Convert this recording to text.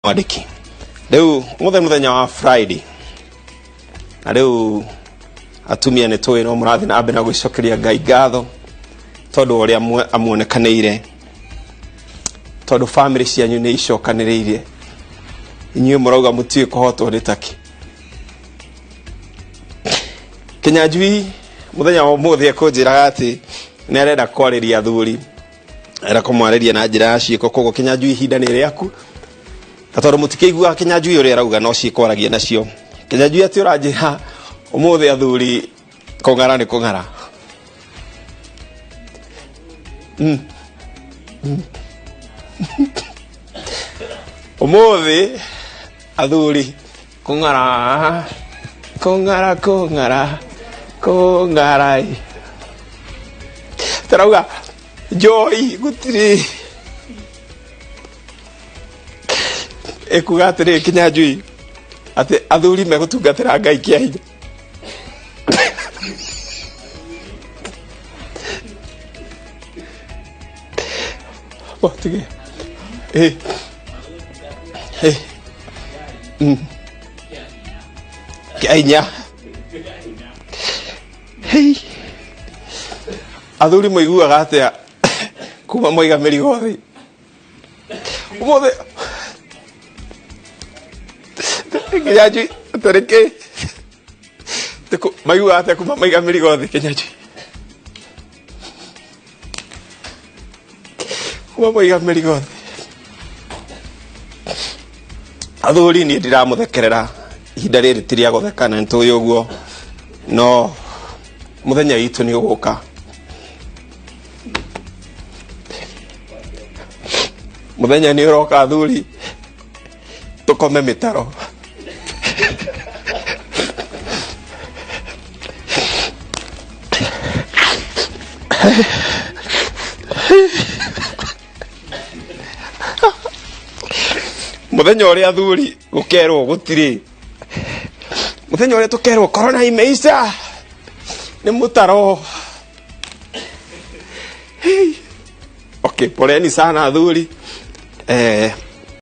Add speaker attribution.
Speaker 1: Mwandĩki rĩu ũmũthĩ mũthenya wa Friday, na rĩu atumia nĩ tũĩ no mũrathiĩ na mbere na gwĩcokeria Ngai ngatho tondũ wa ũrĩa amuonekanĩire, tondũ famĩlĩ cianyu nĩ icokanĩrĩirie. Inyuĩ mũrauga mũtiũĩ kũhotwo nĩ takĩ. Kĩnyanjui mũthenya wa ũmũthĩ ekũnjĩraga atĩ nĩ arenda kwarĩria athuri, era kũmwarĩria na njĩra ya ciĩko. Koguo Kĩnyanjui, ihinda nĩ rĩaku, na tondũ mũtikĩiguaga Kĩnyanjui ũrĩa arauga, no ciĩko aragia nacio. Kĩnyanjui, atĩ ũranjĩra ũmũthĩ athuri kũng'ara nĩ kũng'ara? Ũmũthĩ athuri kũng'ara, kũng'ara, kũng'ara, kũng'ara ĩ. Tarauga njoi gũtirĩ ĩkuga atĩrĩ, Kĩnyanjui, atĩ athuri megũtungatĩra Ngai kĩa hinya. Oh, tige. Eh. Eh. Kĩa hinya. Hei. Athuri mũiguaga atĩa kuma mwaiga mĩrigo thĩ ũmũthĩ? Kĩnyanjui, tarĩkĩ maiguaga atĩa kuma maiga mĩrigo thĩ? Kĩnyanjui, kuma mwaiga mĩrigo thĩ athuri, niĩ ndiramũthekerera. Ihinda rĩrĩ ti rĩa gũtheka na nĩtũĩ ũguo, no mũthenya witũ nĩ ũgũka. Mũthenya nĩ ũroka athuri tũkome mĩtaro. Mũthenya ũrĩa athuri gũkerwo gũtirĩ, mũthenya ũrĩa tũkerwo corona imeisha nĩ mũtaro. Hey. Okay, poleni sana athuri. Eh,